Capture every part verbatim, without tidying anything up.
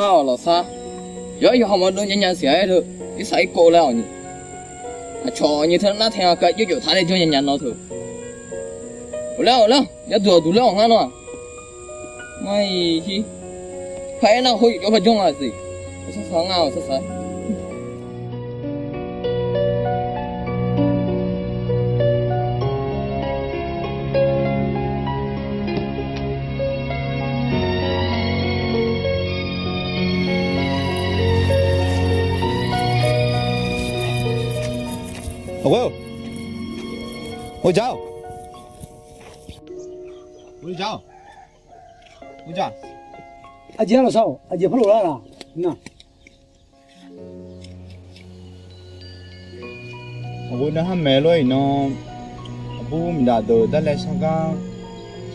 Lawqsar, yawr yawqha mawrdov nya nya siq-aer teu, irsaq irkov laer-awq ni. Aqcawq nyi teu nar tae-a ka jawrjawf taq nae janr nya nya nawr teu. Ghofler ghofler, yaduq aqduq ler-awq ngar nawr-aq. Mar-iq shir, par-aer nar khoer yawf jawr par janr nga siq. Sar sar ngar-awq sar sar. Aqgeu, ghawqjaq-awq. Ghawqjaq-awq. Ghawqjaq. Aqjeq-a lawqsar-awq, aqjeq par lof lar-aq na. Aqgeu narhaq maeq lor-iq nan, aqbur miqdaf deuq darlae sar gar,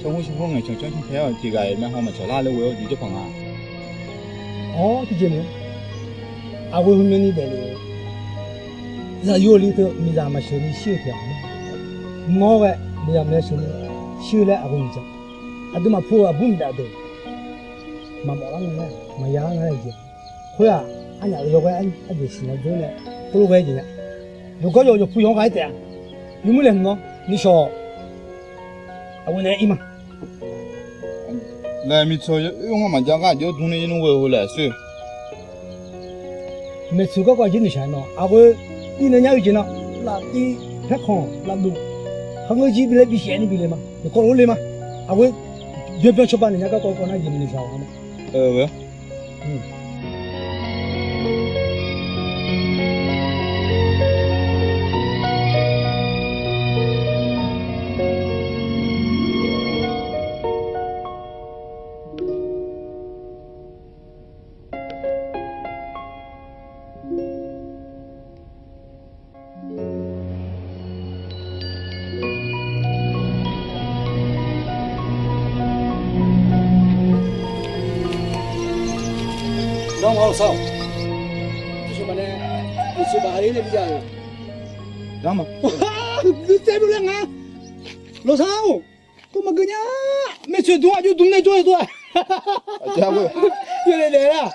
shawr hmr shawr hmr ngaeqcanq canr canr tae-awr tiq ghaq-iq mae haw maqcawq lar ler ghoe-awr juq jawr paq nga. Awr, tiqjeq meuq, aqgeu heumyanni daefle-eu zaqyo li teu miqzaq maqsheuq ni shir-eu tiq ghaq ma. Mawr ghae miqzaq maqsheuq ni shir-eu laer aqgeu miqdzaq. Aqduimaf pu-eu aqbur miqdaf deuq maqmawf lar nga laer, maqya lar nga laer jeq. Khoer-aq, arnyaf-euq yawghae arjeq siqnya dzeur nae, khoerlof ghae jeq nya. Yawqgawr yawq yawqpu yawq-anr ghaq-aer taef-a. Yawmuir laeqhmq-awr nishawq aqgeu naeq-aer ir ma. Laeqhmq tawq oer ngar maqjav gar aqjox dm nae ir nmr ghoe heu laeq sir. Maeqtsoeq garkawv aqjeq noeqshaq-aer nawr aqgeu ir nae nyar-eu jeq nar, laftiv paerkhanq lafdov kharngeur jir bi laer bi shaef ni bi le ma. Yawqkawv lof-aer le ma. Aqgeu byanbyan cawba naeq nya garkawv kawv nar jeq maqnoeqshaq-a ma. Nawr ngaq-awr lawqsar-awq. Aqsur baq nae, uqsur baq ha ler nae bijav-euq. Nuitsaev beu laer nga. Lawqsar-or, tov maqgeu nya. Maeqtsoeq dm aqjox dm nae jawr-eu tov-a. Yawlaeq daef lar.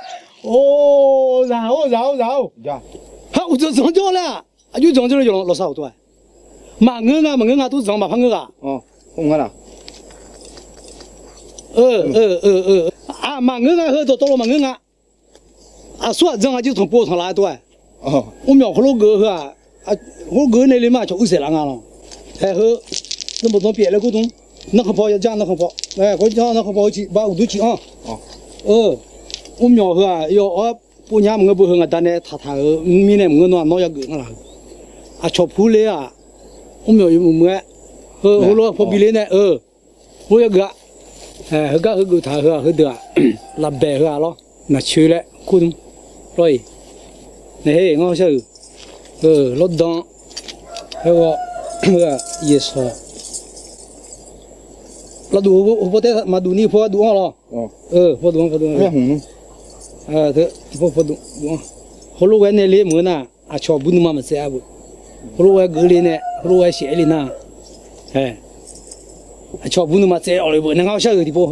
Or, zaq-or zaq-or zaq-or. Par uqdzan dzanq jawr laer-aq, aqjox dzanq jawr le yawq lawqsar-awq tov-a. Maqngeur nga maqngeur nga tov dzanq maqpar ngeur ghaq. Maqngeur nga heu dawqtawvluf maqngeur nga. Aqsur aqdzan aqjox tanqpov tanqlaf-aer tov-a. Mrmyawq heulof geuf-eu heu-aq, heulof geuf-eu nae le ma cawq uir saef laf nga lawq. Ae heu, zanrbof zanrpyaef laer gordmr. Narkhan paw yajar narkhan paw. Ae, khawf jar narkhan paw-eu ciq ba uqduq ciq anr. Mrmyawq heu-aq yawf-awr povnya maqngeur beu heu ngaq da nae taqtaq-euq mirnae maqngeur nawr-aq nawr yageuf nga laf-eu. Aqcawq pur ler-aq, mrmyawq yawmuiq muiq-aer, heu heulof-aer paw bi ler nae-eu. Heulof yageuf-a. Heugar heugeuf taq heu-aq heudeuq-aq, lafbaeq heu-aq lawr, naqcoe laer kurdmr. Lawr-iq, naeq-aer ngar shar-euq, lawrdan, aerghawr, heu-aq, yaeqsawq, lavduq, paw tae maqduq ni paw arduf-anr lawr. Paw duf-anr, paw duf-anr, paw duf-anr. Heulof ghae nae le maqngeur nar, aqcawq bur nuima maqtsaev-a beu. Heulof ghae geuf le nae, heulof ghae shaef-aer le nar, aqcawq bur nuima tsaev-awq le beu nae ngar shar-euq tiqpov,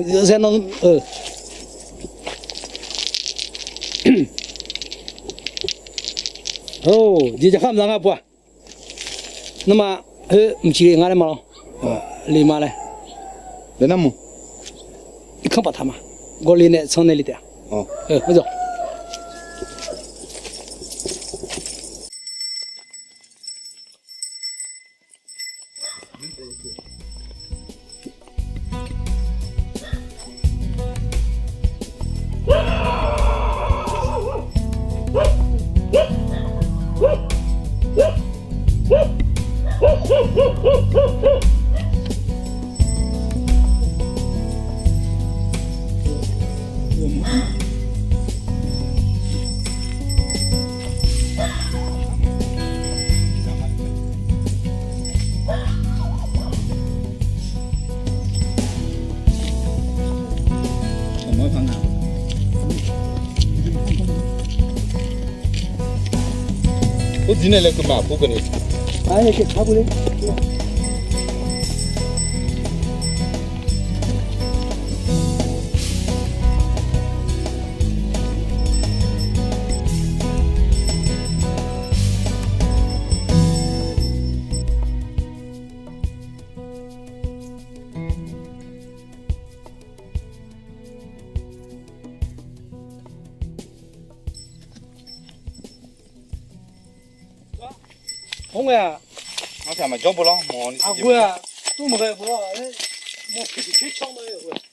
eu, jeq jaqkhar maqza ngar pov-a. Nawmaf, heu, mqciq le ngar laer ma lawr. Le ma laer. Irkanr paftaq ma. Gawv le nae tsanr nae le taef-a. Ur diner laer keuv ma aqbur keuvni. Khoerngae-aq, aqghoe-aq, tmr maqghae beu-awr, mawq tiqcoer canr ma-eu ghae-aq.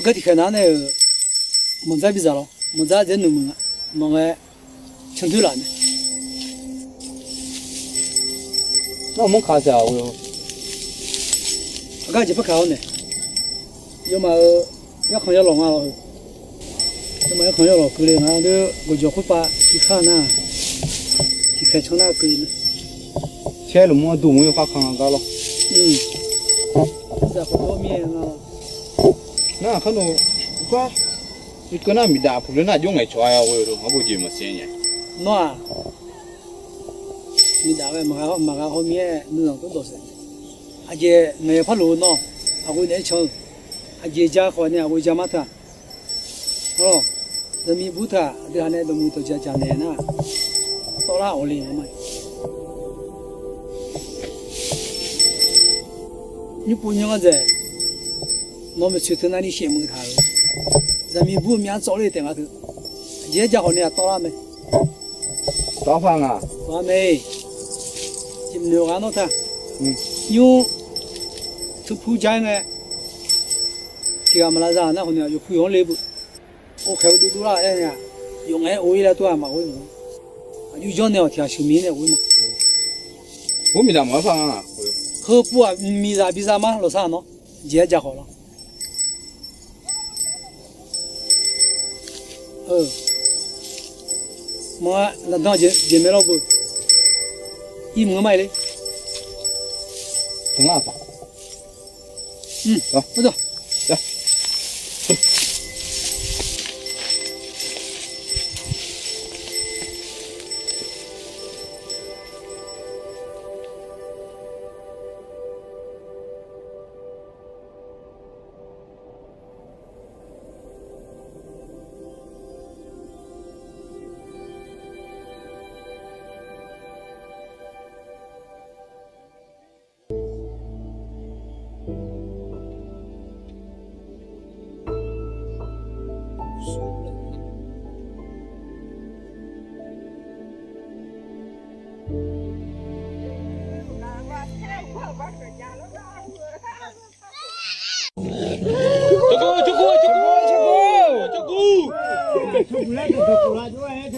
Gar tiqkhaeq nav-anr nae-euq, manqdzar bidzaq lawr, manqdzar dzaer nuimuiq nga, maqngae, candoer laf mae. Nar manr kaq-eu taef-aq ghoe-eu. Aqgar jeq par kaq-awr nae, yawmaf-euq yarkhanq yarlawq nga lawr-eu. Yawmaf yarkhanq yarlawq keuvle nga, aqdui gawqjawq khoerpav tiqkhaeq nar, tiqkhaeq canr nar keuvle mae. Caer lmq-anr duq mur yawkhav kan gar lawr. Zaq khawf jawr mir-aer nga lawr. Nar khar nawr, gar, irkeuv nar miqdaf puqler nar jawr ngaeqcawq-a ghoe-eu, ngar bof jeq maqsiq nya. Nawr-aq, miqdaf ghae maqgha hawr mir-aer nuizanq tawrdawq saef. Aqjeq ngaeq par lof-eu nawr, aqghoe naeq-aer can-eu. Aqjeq ja khawf nae aqghoe ja mar taq. Arlawq, zaqmiq bur taq aqdui ha nae dawqmuiq dawqjaq jaq naeq nar, tawvlar awq le nga ma. Nymrpov nymr-anr dzaeq, nawq maeqtsoeq teu navni shaef muiq taq-euq, zaqmiq bur-eu myav-anr tsawv ler taef nga teu. Aqjeq-aer ja khawf nae aq tawvlar mae. Tawvlar nga. Tawvlar mae. Tiqnoeq ghaq nawr taq. Nymr, teu pur ja-aer ngae, tiqghaq maqlavzaq nar khawf nae yawqpu yawq-anr le beu. Or khaeq-eu dovdov lar-aer nae-aq, yawf ngaef-aer or-ir laer tov-aq maqghoer maq. Aqjox janr nae-awq tiqghaq sheuqmiq nae ghoer ma. Heu pov-aq miqzaq biza mar lawqsar nawr jeq-aer ja khawf lawr. Maqnga lafdan jeq maeq lawr beu. Irmq-anr mar-ir le.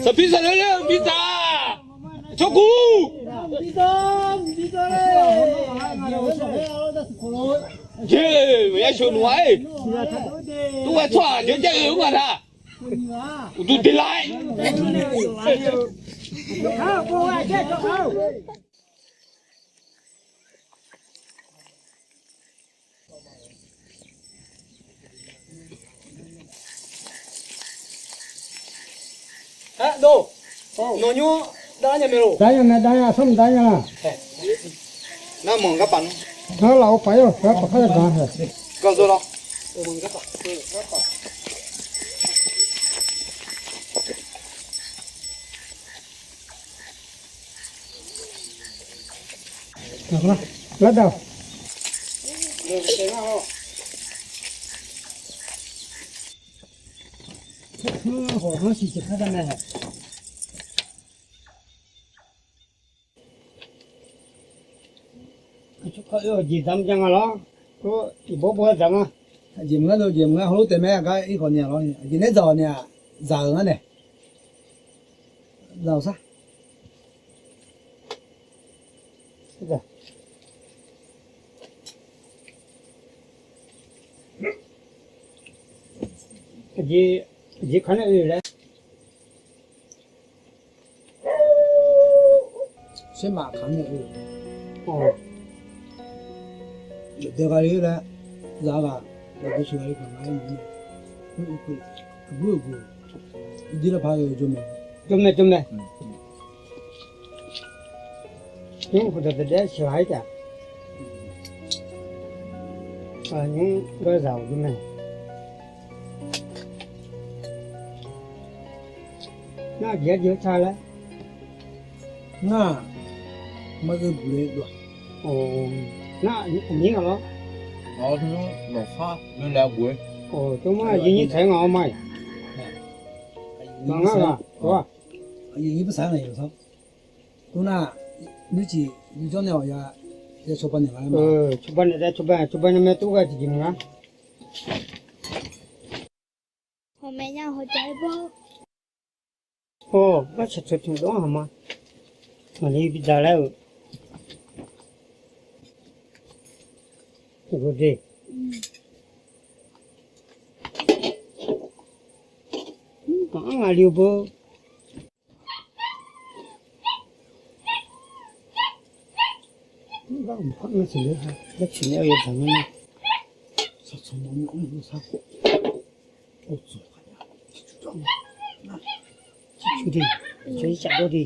Saqpir saqler ler-eu miqdzaq. Tsawrkuq. Jeq maqya sheuq nuq-a-ir. Tov ghae tsawrhaq jawr jav-eu-eu ma taq. Uqduq deqlar-aer. Nawq nymr dar nya mae lor. Dar nya mae, dar nya, smr dar nya la. Nar manq gar paf nmr. Nar laf-eu paf-ir-awq, gar paf kar yagaq hae. Gar zor lawr. Lar daq. Hawq-anr siqsiq kar dar mae. Aqjeq dzaq mr ja nga lawr. Iqbawr bawr-aer dzaq nga. Aqjeq mr ngar dov jeq mr ngar hawlof taef mae, aqgar ir khawf ni-a lawr. Aqjeq naeq-aer dzaq-awq ni-aq, dzaq-euq ngar nae. Dzaq-awq sar. Aqjeq, aqjeq kar nae oe-eu laer. Saermaf kaq-anr nae oe-eu. Dawqdae gha le laer, zaq ghaq, dawqdae sheuq gha le kaq nga-aer nymr nae, aqbur-euq guq, irdir lar paq-aer ghae-eu jawr mae. Jawr mae, jawr mae. Nymr khawf dawqdae daef-aer sheuq ghaq-ir taef. Nymr gar zaq-awq jawr mae. Nar aqjeq-aer jeq-aer tar laer. Nar-aq, maqgeu buq le dov-aq. Nar aqnyir nga lawr. Awr tmr lawqkhar yawlaeq ghof-aer. Or, tmr-aq yawnyir tsaq-aer ngaq-awr ma-iq. Ngaq ngar ghaq, or-aq. Cawba naeq taef, cawba naeq mae tov ghae tiqjeq maqngar. Hawq mae nya hawq jaq-aer bawr. Or, bar shaqtaq tmq dawr haq ma. Ngaqli bi dzaq laer-euq. Ghoe de. Mr, maqanr ngaqli-eu beu. Mr, gar mqpar nar tiqler ha, gar tiqler-awr yadzaq nar nar. Saqsaq mawf mawf-anr sar khof. Ciqcur de, ciqcur-ir caf dawr de.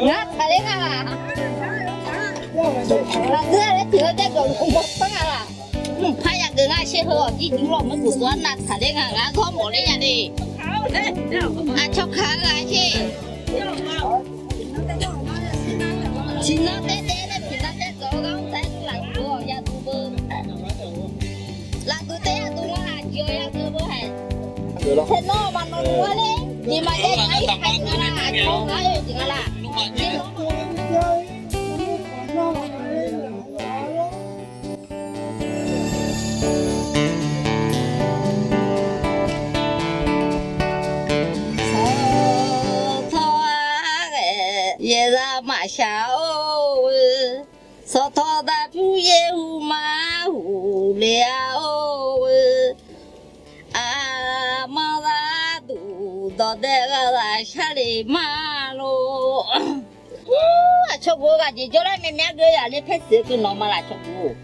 Ngar tsaqler nga laq. Lafzeur-a laer tiqghaq jaer gawq mawr par nga laq. Mqpar yageuq ngar sher heu-awq jir jmq lawq maqguq sawr-ar nav tsaqler nga. Ngar ghawr mawf ler nya le. Aqcawq kaq-eu ghaq sher. Tiqnan taev taev nae tiqnan taev dzawq-eu gar mr taef-aer lafduq yadui beu. Lafduq taef yadui nga laq, jeq-awq yadui beu haeq. Taeq nawr maqnawq duq-a ler, jeq maqjav nya-ir taq nga laq, aqcawq ngar-eu jeq nga laq. Sawqtawq-a ghae yaeqzaq maqshaq-or-eu, sawqtawq daqpyur yaeqhuq maqhuq le-a-or-eu, aqmanr zaqduq dawqdae ghaq zaq shar le ma lor. Ur, aqcawq guq-eu ghaq jeq jawr laer myav myav geuv yaf ler paer siq-eu keuv nawq ma laf aqcawq guq.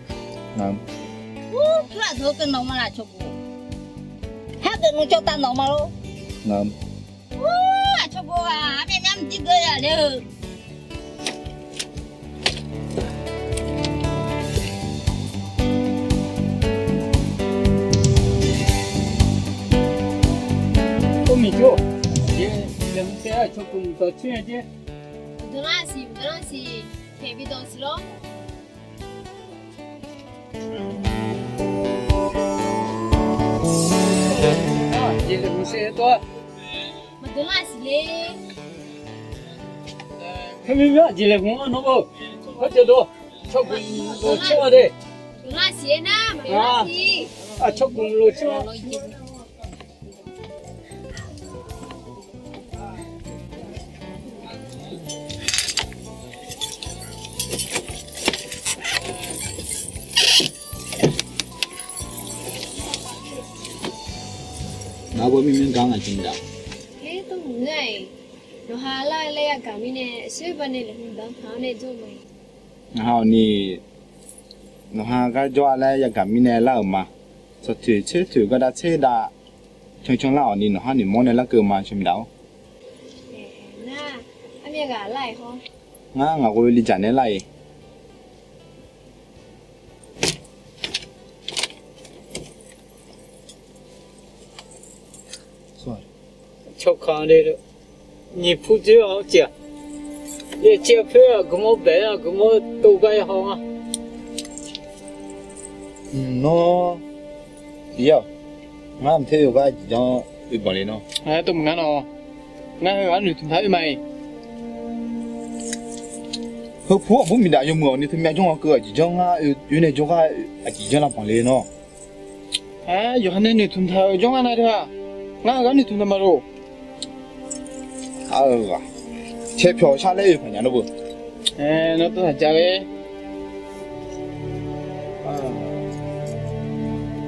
Ur, pyur laf deuq-eu keuv nawq ma laf aqcawq guq. Har deuq nmr cawv tav nawq ma lor. Ur, aqcawq guq-eu ghaq myav myav mqdir geuv yaf ler-eu. Or, miqjawr, jeq laeqhmq saev-aer aqcawq guq mqdawq coer-a jer. Mqdeuq lar siq, mqdeuq lar siq, taeq bi dawq siq lor. Jeq laeqhmq saev-aer tawr-a. Maqdeuq lar siq le. Khoermir myanr jeq laeqhmq-anr nawr beu. Khoerjeq dawq, aqcawq guq loq coer-a de. Maqdeuq lar siq-aer nar, maqdeuq lar siq. Aqcawq guq loq coer-a. Ngar ghoer mirmyanr gar ngaq jeq daq. Ler tawr mq ngeur-aq, nawqha lar laer yagaq mirnae, aqsur banae laeqhmq danqtaq-awr nae jawr mae. Ngaq ha awqni, nawqha gar jawr-a laer yagaq mirnae lar-euq ma. Tsawqtoeq tser toeq gardav tser dav cancan lar awqni, nawqha noeqmawr nae larkeuv ma, cawq miqdaf-or. Nar, armyav ghaq lar-iq hawr. Ngar ngaq ghoe li dzaq nae lar-iq. Cawq kaq-a le, nyiq pu dzoer-awq-anr ciq-aq, yaciv poer-aq, guiqmawr baef-aer-aq, guiqmawr tov gar ya haw-a. Nawr, tiq yar-awq, ngar mq ter-eu gar jeq janr oe banq le nawr. Aer, tov mq ngar nawq. Ngar heu-aq noeqtmq taq oe ma-iq. Heu pu aqbur miqdaf yawmuiq-awq ni teumyav jawr-a keuv aqjeq janr ngar oe nae jawrgar aqjeq janr lavbanq le nawr. Aer, yawqha nae noeqtmq taq-euq jawr ngar na teu-aq. Ngar-eu gar noeqtmq taq maqloq. Aq-eu ghaq, caerpyawq shar laer oe paq nya nawr beu. Aer, nawr tawr taq ja ghae.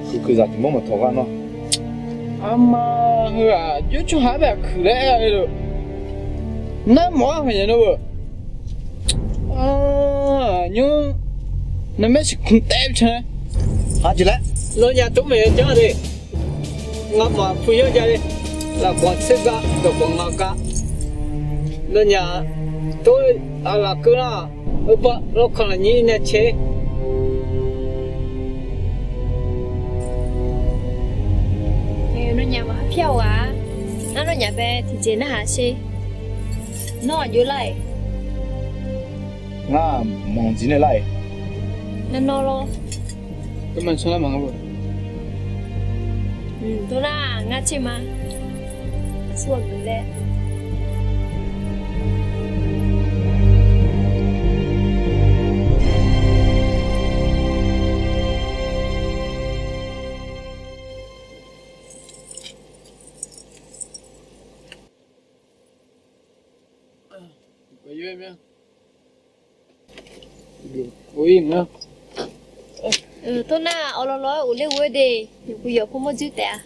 Kuiqkuiq zaq tiq mawr maqtawq gar nawr. Aqma, heu-aq jawr tsawrhaq-aer bae aqkuiq laer aer-eu lof. Nar mawf-ar paq nya nawr beu. Nymr, narmaer siqkmq taev can-aer. Aqjeq laer, nawnyaf tov maeq-eu janr de. Ngamaf pu yanr ja le. Lafkawq tser gar, dawqkawq nga gar. Nawnyaf tov-aer aqlaf keuv nar, heubar lawrkanq lafnyir nae cae. Nawnyaf maqpyar-awq ghaq-a. Ngar nawnyaf bae tiqjeq narhaq sher. Nawr aqjox lar-iq. Ngar manq jir nae lar-iq. Ngar nawr lawr. Tov nar, ngar tser ma. Surgeuf laer. Tov nar, awqlawq lawq-aer uqler ghof-aer de, yawqpuq yawq pawr mawr dzoer taef-a.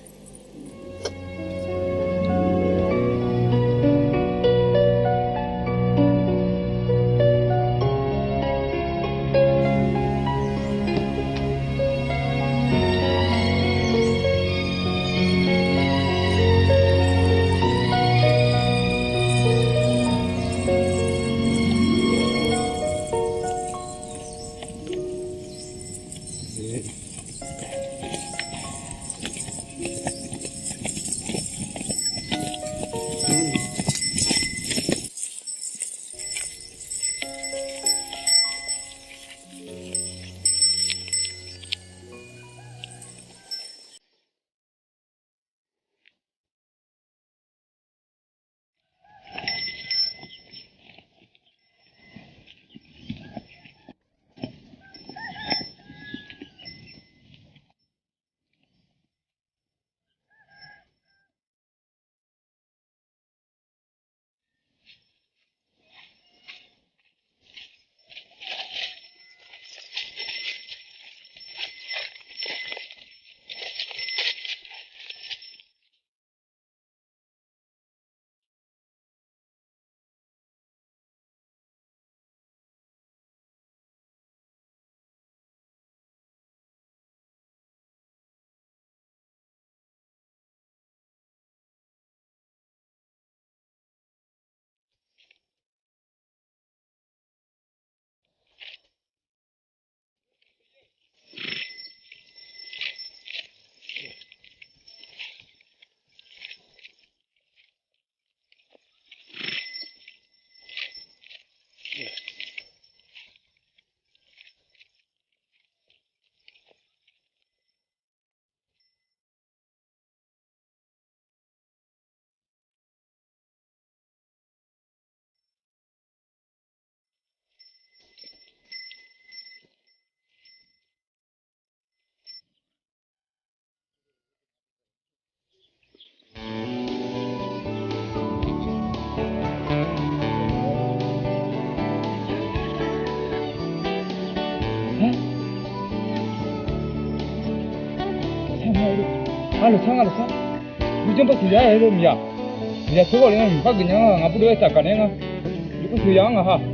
Aqlawq sar nga lawq sar. Yurjanr par siqyar-aer lor miqya. Miqya tsawrgawr le nga, mqpar geuf nya nga, ngaq bur dov-aer taq gaq naeq-aer nga. Yawkawr siqyar-anr ngaq ha.